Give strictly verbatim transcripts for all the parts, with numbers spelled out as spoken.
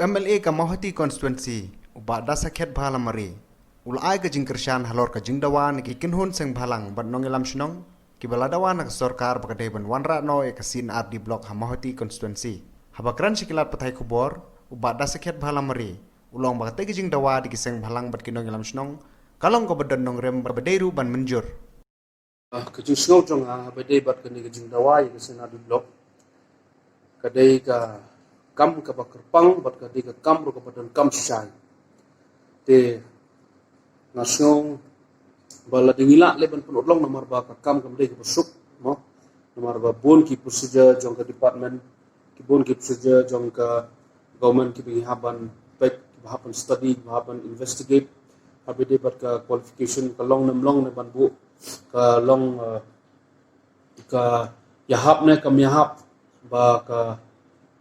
M L A ka Mawhati constituency, u Bah Dasakhiat Bhalamari, u la ai ka jingkyrshan halor ka jingdawa na ki kynhun seng bhalang bad nongïalam shnong kiba la dawa na ka sorkar ba ka dei ban wanrah noh ïa ka C and R D block ha Mawhati constituency. Haba kren sha ki lad pathai khubor, u Bah Dasakhiat Bhalamari u la ong ba katei ka jingdawa da ki seng bhalang bad ki nongïalam shnong ka long kaba don nongrim bad ba dei ruh ban mynjur. Ah, ka jingsngew jong nga haba dei bad kane ka jingdawa ïa ka C and R D block, ka dei ka kam kaba kyrpang bad ka dei ka kam ruh kaba donkam shai. Te nga sngew ba la dei ngi lah leh ban pynurlong namar ba ka kam kam dei kaba suk, mo. Namar ba bun ki procedure jong ka department, ki bun ki procedure jong ka government kiba ngi hap ban peit, kiba hap ban study, kiba hap ban investigate, haba dei bad ka qualification ka long ne ym long ne ban buh, ka long, eh, ka ïahap ne kam ïahap ba ka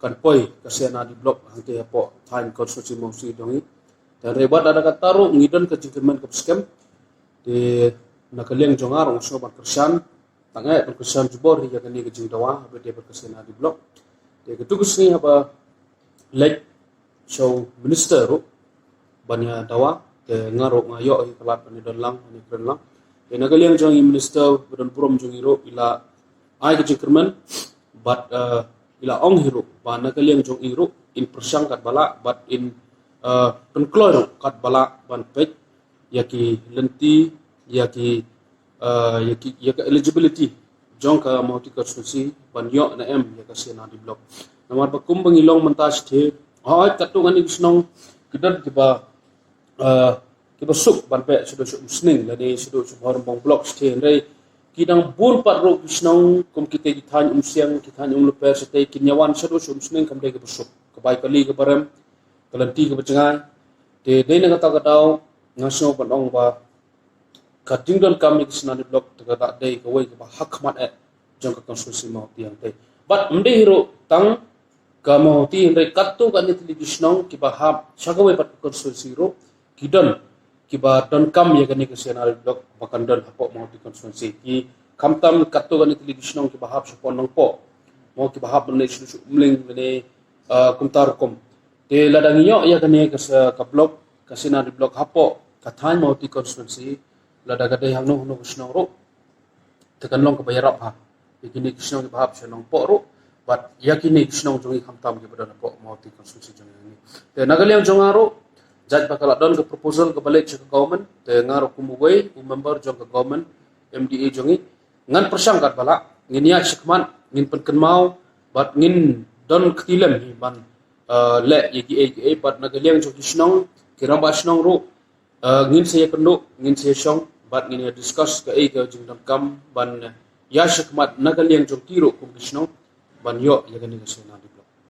kan poi ka C and R D block hangtei hapoh thaiñ constituency Mawhati jong ngi. Te hynrei bad lada kata ruh ngi don ka jingkyrmen kaba skhem. Te na ka liang jong nga ruh nga sngew ban kyrshan, tang eh ban kyrshan jubor ïa kane ka jingdawa haba dei bad ka C and R D block. Te katto ka sngi haba leit sha u minister ruh ban ïa dawa, te nga ruh nga ïoh ïa ka lad ban ïa don lang, ban ïa kren lang. Te na ka liang jong i minister ba don burom jong i ruh i la ai ka jingkyrmen bad, eh, i la ong hi ruh ba na ka liang jong i ruh in pyrshang katba lah bad in, eh, pynkloi ruh katba lah ban peit ïa ki lynti, ïa ki, eh, ïa ki, ïa ka eligibility jong ka Mawhati constituency ban ïoh ne em ïa ka C and R D block. Namar ba kumba ngi long mynta shatei, hooid katto katne ki shnong ki don kiba, eh, kiba suk ban beh shaduh sha Umsning lane shaduh sha Bhoirymbong block shatei, hynrei ki dang bun pat ruh ki shnong kum kitei ki thaiñ Umsiang, ki thaiñ Umluper shatei kin ïa wan shaduh sha Umsning kam dei kaba suk, ka bai kali kaba rem, ka lynti kaba jngai. Te dei na kata ka daw nga sngew ban ong ba ka jingdonkam ïa ka C and R D block te ka la dei kawei kaba ha khmat eh jong ka constituency Mawhati hangtei. Bad ym dei hi ruh tang ka Mawhati, hynrei katto katne tylli ki shnong kiba hap sha kawei pat ka constituency ruh ki don kiba donkam ïa kane ka C and R D block ba kan don hapoh Mawhati constituency. Ki khamtam katto katne tylli ki shnong kiba hap shapoh Nongpoh, mo, kiba hap ban leit sha Umling lane, eh, kumta rukom. Te lada ngi ïoh ïa kane ka sa, ka block, ka C and R D block hapoh ka thaiñ Mawhati constituency, lada ka dei hangno hangno ka shnong ruh, te kan long kaba ïarap ha ïa kine ki shnong kiba hap sha Nongpoh ruh bad ïa kine ki shnong jong ngi khamtam kiba don hapoh Mawhati constituency jong ngi. Te na ka liang jong nga ruh, jait ba ka la don ka proposal kaba leit sha ka government, te nga ruh kum uwei u member jong ka government, M D A jong ngi, ngan pyrshang katba lah, ngin ïaid shakhmat, ngin pynkynmaw bad ngin don kti lem hi ban, eh, leh ïa kiei kiei. Bad na ka liang jong ki shnong, ki rangbah shnong ruh, eh, ngin sa ïakynduh, ngin sa ïashong bad ngin ïa discuss kaei ka jingdonkam ban, eh, ïaid shakhmat na ka liang jong ki ruh kum ki shnong ban ïoh ïa kane ka C and R D block.